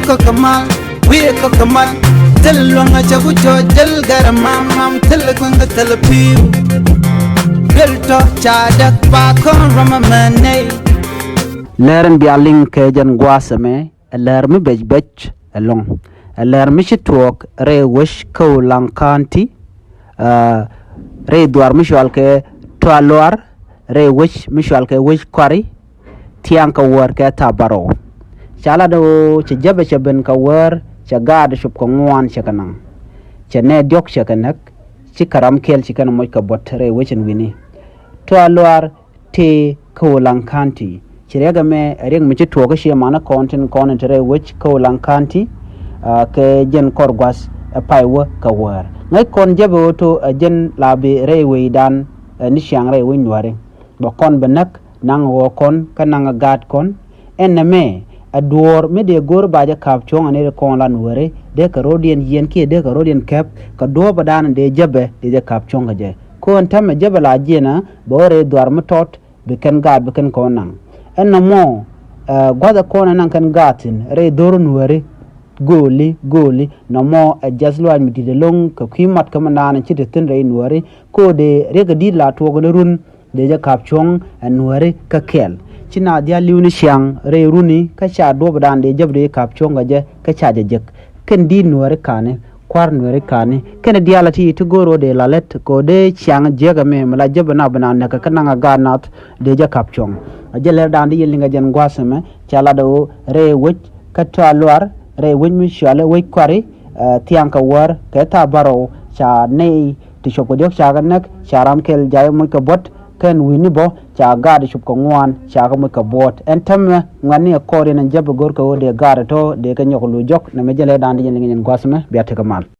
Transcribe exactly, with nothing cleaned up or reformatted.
Kɔk kɛ mal, wi̱i̱ kɔk kɛ mal. Thil luäŋ a cɛ ku cɔ jäl gɛr mam mam, thil kueŋ kɛ thil pi̱i̱u. Duel tɔ ca däk ba kɔn rɔm ɛmɛ nɛy. Lɛr in bia liŋ kɛ jɛn gua̱a̱th ɛmɛ, ɛ lɛr mi bec bec ɛlɔ̱ŋ. Ɛ lɛr mi ci tuɔɔk rɛy wec kä Ulaŋ County. Aa, rɛy dhuaar mi cual kɛ Tualuar, rɛy wec mi cual kɛ wec Kuari, thiaŋ kɛ wäär kɛ thabarɔw. Ca lat ɣöö cɛ jäpɛ cɛ ben kɛ wäär, cɛ gaat cop kɛ ŋuan cɛ kɛ naŋ. Cɛ nɛy diɔ̱k cɛ kɛ näk, ci kɛ ram kɛl ci kɛn moc kɛ buɔ̱t rɛy wec in wi̱ni. Tualuar tëë kä Ulaŋ County. Ci riɛk ɛmɛ ɛ riɛk mi ci tuɔɔk kä ciɛ manä kɔn tin kɔn in te rɛy wec kä Ulaŋ County, aa, kɛ jɛn kɔr gua̱th ɛ pay wä kɛ wäär. Ŋäc kɔn jäpɛ ɣöö to ɛ jɛn la bi rɛy wecdan, ɛ ni ciaŋ rɛy wec Nuääri. Bɛ kɔn bɛ näk naŋ ɣɔɔ kɔn kä naŋ gaat kɔn. Ɛn nɛmɛ ɛ duɔ̱ɔ̱r mi dee go̱o̱r ba jɛ ka̱p cuɔ̱ŋ ɛ ni ri kɔn la Nuääri, dee kɛ ro̱diɛn yiɛn kiɛ dee kɛ ro̱diɛn kɛp kɛ duɔ̱ɔ̱p ɛ da̱a̱n dee jäpɛ dee jɛ ka̱p cuɔ̱ŋ kɛ jɛ. Ko̱n täämɛ jäpɛ la jiɛn ɛ bɛ ɣöö rɛy dhuaar mi tɔt bi kɛn gaat bi kɛn kɔn naŋ. Ɛn nɔmɔ, ɛ, gua̱thɛ kɔn ɛ naŋ kɛn gaat thi̱n rɛy dho̱r Nuääri. Go̱o̱li, go̱o̱li, nɔmɔ ɛ jiath lɔaac mi di̱t ɛlɔ̱ŋ kɛ kui̱ mat kä mi naan ci te thi̱n rɛy Nuääri. Ko̱o̱dɛ riɛk kɛ di̱t la tuɔɔk ni run dee jɛ ka̱p cuɔ̱ŋ ɛ Nuääri kä kɛl. Ci na dhial li̱w ni ciaŋ rɛy runi kä ca duɔ̱ɔ̱pdan dee jäp dee ka̱p cuɔ̱ŋ kɛ jɛ kä ca jɛ jek. Kɛn di̱t Nuääri ka̱ni, kua̱r Nuääri ka̱ni, kɛn diaal a ti ti go̱o̱r ɣöö dee la lät kɛ ɣöö dee ciaŋ jiäk ɛmɛ mi la jäp ɛ na bi na näk kä naŋ ɛ gaat nath dee jɛ ka̱p cuɔ̱ŋ. A jɛ lɛr da̱a̱n di yɛn liŋ ɛ jɛn gua̱a̱th ɛmɛ ca lat ɣöö rɛy wec kä Tualuar, rɛy wec mi cɔal ɛ wec Kuari, ɛ, thiaŋ kɛ wäär kɛ thabarɔw ca nɛy ti cop kɛ diɔ̱k ca kɛ näk, ca ram kɛl ja̱ moc kɛ buɔ̱t, kɛn wi̱ni bä ca gaat cop kɛ ŋuan ca kɛ moc kɛ buɔ̱t. Ɛn täämɛ ŋuɛ̈tni ɛ kɔɔr yɛn ɛn jäpɛ go̱o̱r kɛ ɣöö dee gaat ɛ tɔ̱ dee kɛ nyɔk lu jɔk. Nɛmɛ jɛ lɛr da̱a̱n di yɛn liŋ ɛ jɛn gua̱a̱th ɛmɛ, bia tekɛ mal.